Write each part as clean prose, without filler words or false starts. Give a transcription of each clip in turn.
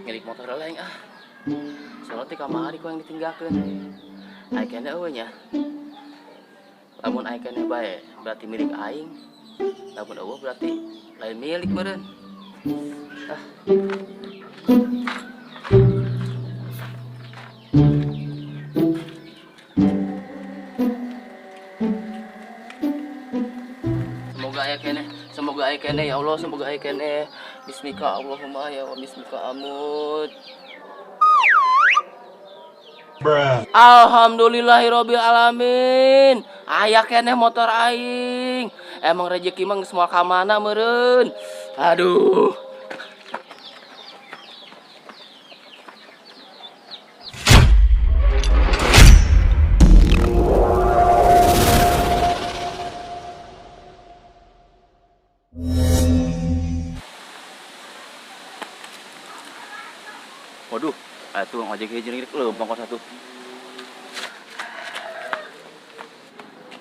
Milik motor lah aing ah. Soalnya ti kamari ku yang ditinggalkeun. Aing kene eueuh nya. Lamun aing kene bae berarti milik aing. Lamun eueuh berarti lain milik meureun. Ah. Semoga aya keneh, semoga aya keneh ya Allah, semoga aya keneh. Bismika Allahumma ya wa bismika amut. Bruh. Alhamdulillahirabbil alamin. Aya keneh motor aing. Emang rezeki mah geus moal ka mana meureun. Aduh. Waduh, aya tukang ojek hiji rek leumpang kos atuh.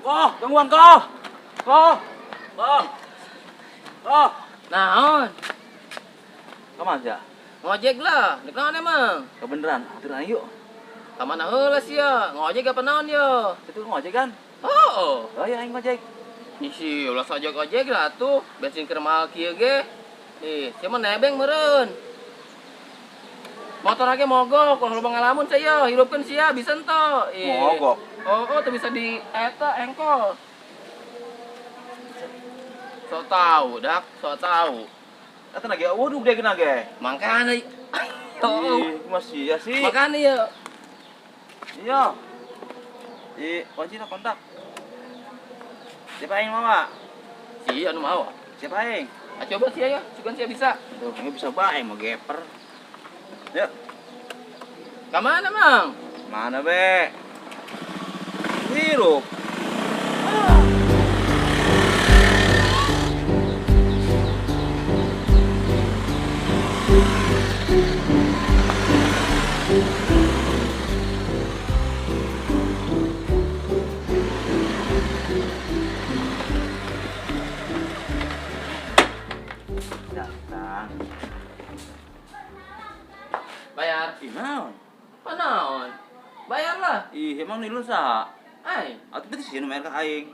Koh, gangguan koh. Koh. Koh. Koh. Naon? Kamana sia? Ngojek lah, dek naon emang? Kebeneran, aturan yuk. Ka mana heula sia? Ngojek apa naon yo? Itu ngojek kan? Oh. Oh iya aing ngojek. Ih, si ulah ojek ojek lah tuh, bensin keur mahal kieu ge. Ih, sia mah nebeng meureun. Motor lagi mogok, kalau loba ngalamun saya, hirupkeun sia bisa ento. Ih. Mogok. Oh, oh, tuh bisa di eta engkol. Sok tahu, dak, sok tahu. Eta lagi waduh gede kena ge. Mangkana. Ih, masih ya sih. Makana ya. Iya. Di kunci lah kontak. Siapa aing mawa? Si anu mawa. Siapa aing? Ah, coba sia ya, sugan sia bisa. Tuh, ini bisa bae mau geper. Yuk. Ka mana, Mang? Mana, Be? Hirup. Datang. Bayar. Ih, naon? Apa naon? Bayar lah. Ih, emang nih lu saha? Ai. Atuh berarti sih nu bayar ka aing.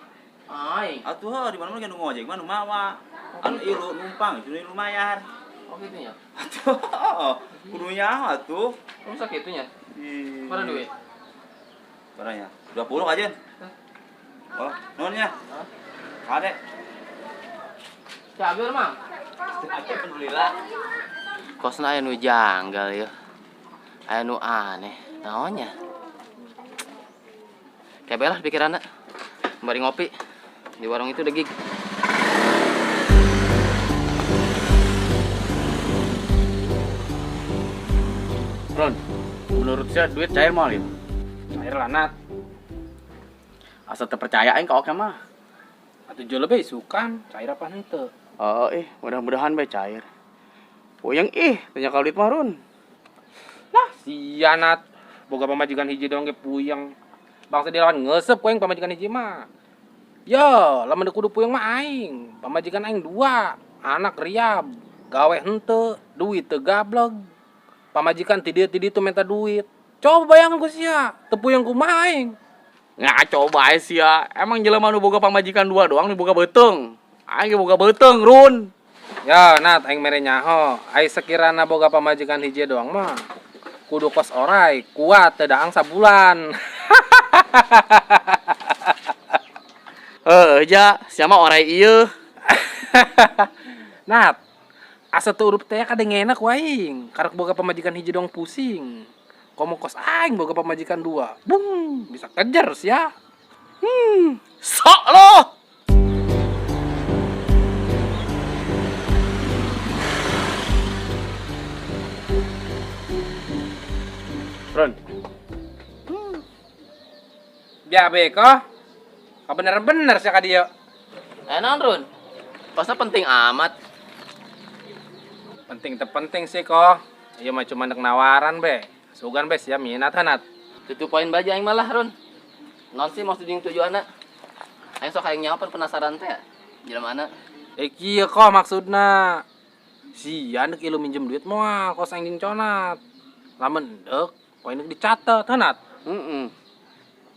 Ai. Atuh heuh, di mana-mana nu ngojek mah nu mawa. Anu ieu numpang, itu nu mayar. Oh gitu ya? Atuh, kudu nyaho atuh. Rusak gitu nya? Ih. Mana duit? Barangnya 20 aja. Hah? Oh, nuhun nya. Hah? Kade. Cager, Mang. Alhamdulillah. Kosna aya nu janggal ya. Aya nu aneh. Naonnya? Kayak belah pikiranna. Bari ngopi di warung itu degig. Ron, menurut saya duit cair mal ya? Cair lah, Nat. Asa terpercaya aing ka oke mah. Atuh jauh lebih sukan, cair apa henteu? Oh, mudah-mudahan bae cair. Puyeng ih, tanya kalau duit mah, Run. Lah, sia Nat. Boga pamajikan hiji doang ge puyeng. Bangsa dilawan ngesep ku aing pamajikan hiji mah. Yo, lamun kudu puyeng mah aing. Pamajikan aing dua, anak riab, gawe henteu, duit teu gableg. Pamajikan ti dieu ti ditu minta duit. Coba bayangkan ku sia, teu puyeng kumaha aing. Nggak coba ae sia. Emang jelema nu boga pamajikan dua doang nu boga beuteung. Aing ge boga beuteung, Run. Ya, Nat, aing mere nyaho. Ai sekirana boga pamajikan hiji doang mah kudu kos orai, kuat teu daang sabulan. Heuh, ja, sia mah orai ieu. Nat, asa teu urup teh kadengena ku aing. Karek boga pamajikan hiji doang pusing. Komo kos aing boga pamajikan dua. Bung, bisa kejar sia. Sok loh. Ron. Ya beko. Bener-bener sih ka dieu. Naon, Run? Pasnya penting amat. Penting teu penting sih kok. Ieu mah cuma nek nawaran be. Sugan be sia minat hanat. Tutup poin baja aing malah, Run. Non sih maksud jeung tujuanna. Aing sok hayang nyaho penasaran teh. Jelema mana? Eh, kieu kok maksudna. Sia deuk ilu minjem duit moal kos aing jeung Conat. Lamun deuk, poe deuk dicatet, heuh, Nat? Heeh.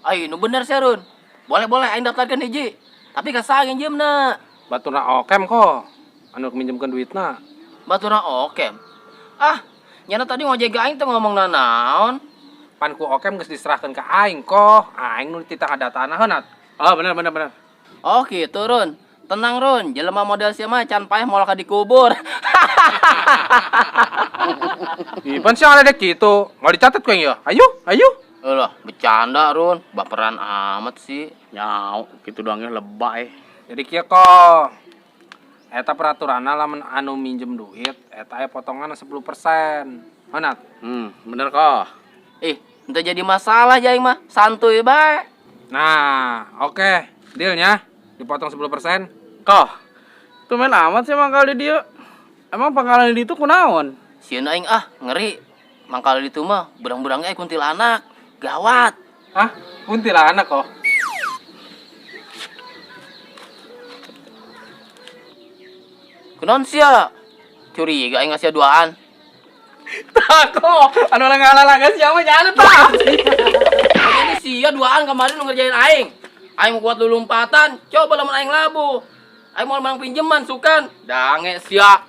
Ai, nu bener sih, Run. Boleh boleh aing daftarkeun hiji. Tapi ka saha nginjemna? Baturna okem kok. Anu minjemkeun duitna. Baturna okem. Ah, nyana tadi ngojek aing teh ngomong naon? Pan ku okem geus diserahkeun ka aing koh. Aing nu dititah datana, heuh, Nat? Oh, bener bener bener. Oh gitu, Run. Tenang, Run, jelema model sia mah can paeh moal ka dikubur. Ih, pan sia ngaledek kitu. Mau dicatat ku aing ya? Ayo, ayo. Alah, bercanda, Run. Baperan amat sih. Nyau, gitu doangnya lebay. Jadi kieu kok. Eta peraturanna lamun anu minjem duit, eta aya potongan 10%. Heuh, Nat? Bener kok. Ih, ente jadi masalah aing mah. Santuy bae. Nah, oke. Dealnya dipotong 10%. Koh, tumben amat sih mangkal di dia. Emang pangkalan di itu kunaon? Sieun aing ah, ngeri. Mangkal di ditu mah berang-berangnya kuntilanak. Gawat. Hah? Kuntilanak kok. Kunaon sia? Curiga aing ngasih duaan. Tah kok, anu ngalah sia mah nyana tah. Jadi sia duaan kemarin nu ngerjain aing. Aing mau kuat lu lompatan, coba lamun aing labuh. Aing mau menang pinjeman sukan. Dange sia.